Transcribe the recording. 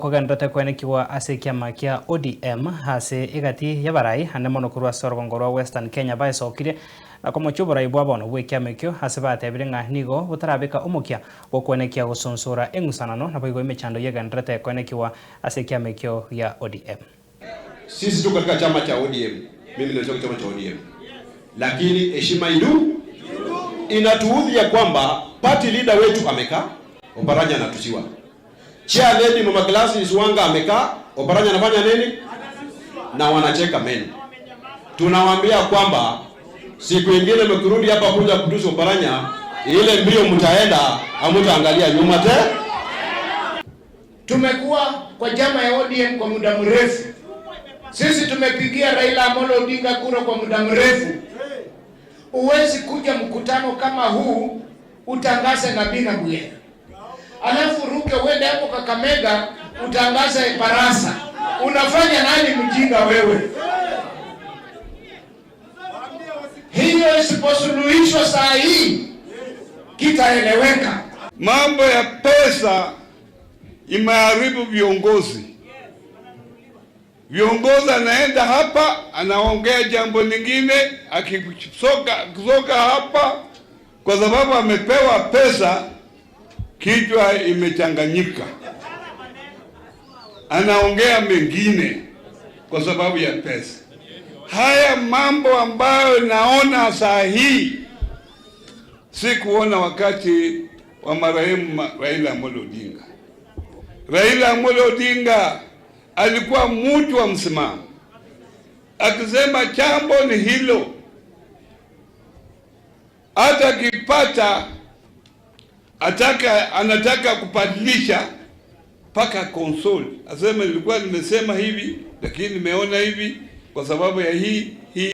Kogenderete kwenekiwa ase ekiama kia ODM ase egati y'abarai ande mono korwa ase orogongo rwa Western Kenya baesokire na komochia oborai bwa bono bw'ekiama ekio ase batebire ng'a nigo botarabeka omokia bw'okwenekia gosonsora eng'usanano naboigo emechando yegenderete kwenekiwa ase ekiama ekio gia ODM. Sisi tuko katika chama cha ODM, mimi ni chama cha ODM, lakini heshima idu inatuudhi ya kwamba party leader wetu amekaa, Oparanya anatusiwa. Chair lady Mama Gladys Wanga amekaa, Oparanya anafanya nini? Na wanacheka meno. Tunawaambia kwamba siku ingine mkirudi hapa kuja kutusi Oparanya, ile mbio mtaenda, hamtaangalia nyuma te. Tumekuwa kwa chama ya ODM kwa muda mrefu. Sisi tumepigia Raila Amolo Odinga kura kwa muda mrefu. Huwezi kuja mkutano kama huu utangaze Nabina Bwire, alafu ruke uende hapo Kakamega utangaze Barasa. Unafanya nani mjinga wewe? Hiyo isiposuluhishwa saa hii kitaeleweka. Mambo ya pesa imeharibu viongozi. Viongozi anaenda hapa anaongea jambo lingine, akisoka hapa, kwa sababu amepewa pesa, kichwa imechanganyika, anaongea mengine kwa sababu ya pesa. Haya mambo ambayo naona saa hii sikuona wakati wa marehemu Raila Amolo Odinga. Raila Amolo Odinga alikuwa mtu wa msimamo, akisema jambo ni hilo, hata akipata ataka anataka kubadilisha mpaka console, aseme nilikuwa nimesema hivi lakini nimeona hivi kwa sababu ya hii hii.